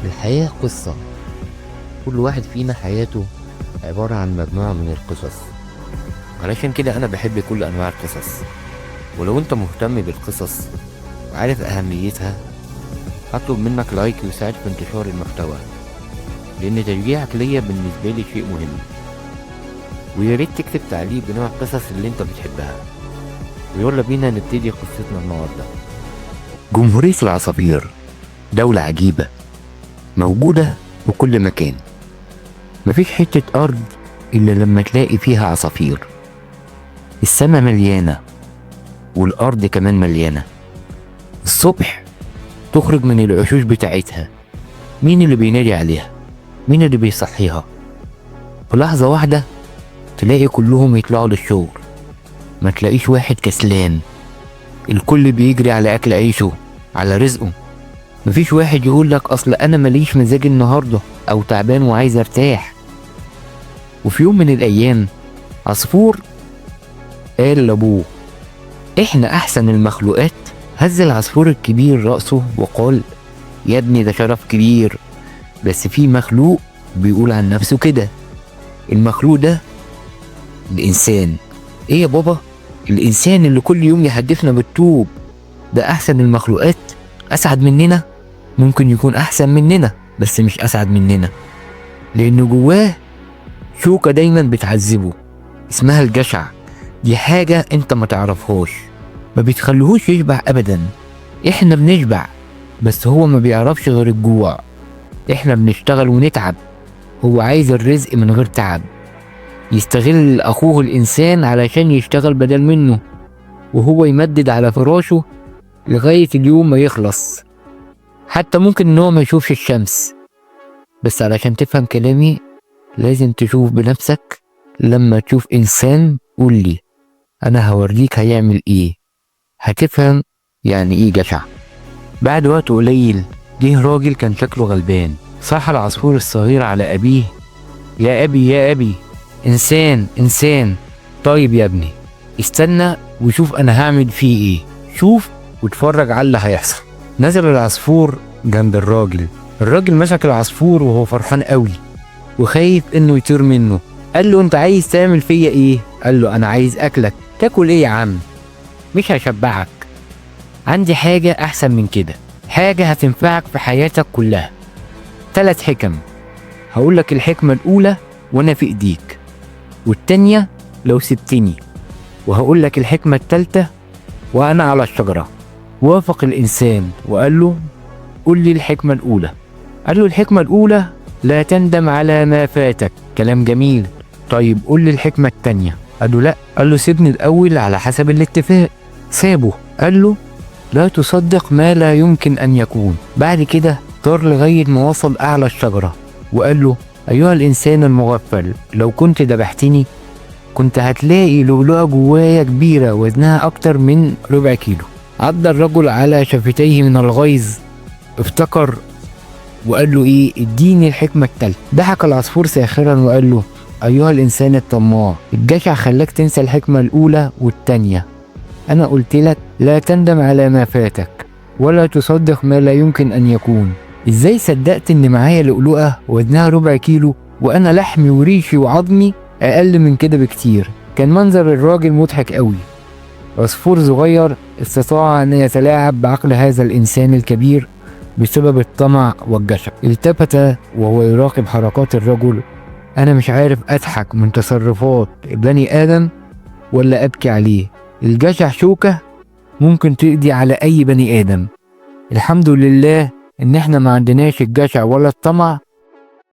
الحياة قصة. كل واحد فينا حياته عبارة عن مجموعة من القصص، علشان كده أنا بحب كل أنواع القصص. ولو أنت مهتم بالقصص وعارف أهميتها، هطلب منك like يساعد في انتشار المحتوى، لأن تشجيعك ليا بالنسبة لي شيء مهم. ويا ريت تكتب تعليق بنوع القصص اللي أنت بتحبها. ويلا بينا نبتدي قصتنا النهاردة. جمهورية العصافير دولة عجيبة موجودة في كل مكان، مفيش حتة أرض إلا لما تلاقي فيها عصافير. السما مليانة والأرض كمان مليانة. الصبح تخرج من العشوش بتاعتها، مين اللي بينادي عليها؟ مين اللي بيصحيها؟ في لحظة واحدة تلاقي كلهم يطلعوا للشغل، ما تلاقيش واحد كسلان، الكل بيجري على أكل عيشه، على رزقه. مفيش واحد يقول لك أصل أنا ماليش مزاج النهاردة أو تعبان وعايز أرتاح. وفي يوم من الأيام عصفور قال لأبوه: إحنا أحسن المخلوقات. هز العصفور الكبير رأسه وقال: يا ابني ده شرف كبير، بس في مخلوق بيقول عن نفسه كده. المخلوق ده الإنسان. إيه يا بابا؟ الإنسان اللي كل يوم يحدفنا بالطوب ده أحسن المخلوقات؟ أسعد مننا؟ ممكن يكون أحسن مننا بس مش أسعد مننا، لأن جواه شوكة دايما بتعذبه اسمها الجشع. دي حاجة انت ما تعرفهاش، ما بتخليهوش يشبع أبدا. احنا بنشبع بس هو ما بيعرفش غير الجوع. احنا بنشتغل ونتعب، هو عايز الرزق من غير تعب. يستغل أخوه الإنسان علشان يشتغل بدل منه، وهو يمدد على فراشه لغاية اليوم ما يخلص. حتى ممكن إن هو ما يشوفش الشمس. بس علشان تفهم كلامي لازم تشوف بنفسك. لما تشوف إنسان قول لي، أنا هوريك هيعمل إيه، هتفهم يعني إيه جشع. بعد وقت قليل جه راجل كان شكله غلبان. صاح العصفور الصغير على أبيه: يا أبي يا أبي، إنسان إنسان. طيب يا ابني استنى وشوف أنا هعمل فيه إيه، شوف واتفرج على اللي هيحصل. نزل العصفور جنب الراجل. الراجل مسك العصفور وهو فرحان قوي وخايف انه يطير منه. قال له: انت عايز تعمل فيا ايه؟ قال له: انا عايز اكلك. تاكل ايه يا عم؟ مش هشبعك، عندي حاجة احسن من كده، حاجة هتنفعك في حياتك كلها. 3 حكم. هقول لك الحكمة الاولى وانا في ايديك، والتانية لو سبتني، وهقول لك الحكمة التالتة وانا على الشجرة. وافق الانسان وقال له: قول لي الحكمة الاولى. قال له: الحكمة الاولى لا تندم على ما فاتك. كلام جميل. طيب قول لي الحكمة التانية. قال له: لا. قال له: سيبني الأول على حسب الاتفاق. سابه. قال له: لا تصدق ما لا يمكن أن يكون. بعد كده طار لغاية ما وصل أعلى الشجرة وقال له: أيها الإنسان المغفل، لو كنت ذبحتني كنت هتلاقي لؤلؤة جوايا كبيرة وزنها أكتر من ربع كيلو. عض الرجل على شفتيه من الغيظ، افتكر وقال له ايه؟ اديني الحكمة التالتة. ضحك العصفور ساخرا وقال له: ايها الانسان الطماع، الجشع خلاك تنسى الحكمة الاولى والتانية. انا قلت لك لا تندم على ما فاتك ولا تصدق ما لا يمكن ان يكون. ازاي صدقت ان معايا لؤلؤة وزنها ربع كيلو وانا لحمي وريشي وعظمي اقل من كده بكتير؟ كان منظر الراجل مضحك قوي. عصفور صغير استطاع ان يتلاعب بعقل هذا الانسان الكبير بسبب الطمع والجشع. التفت وهو يراقب حركات الرجل. أنا مش عارف أضحك من تصرفات بني آدم ولا أبكي عليه. الجشع شوكة ممكن تقضي على أي بني آدم. الحمد لله إن إحنا ما عندناش الجشع ولا الطمع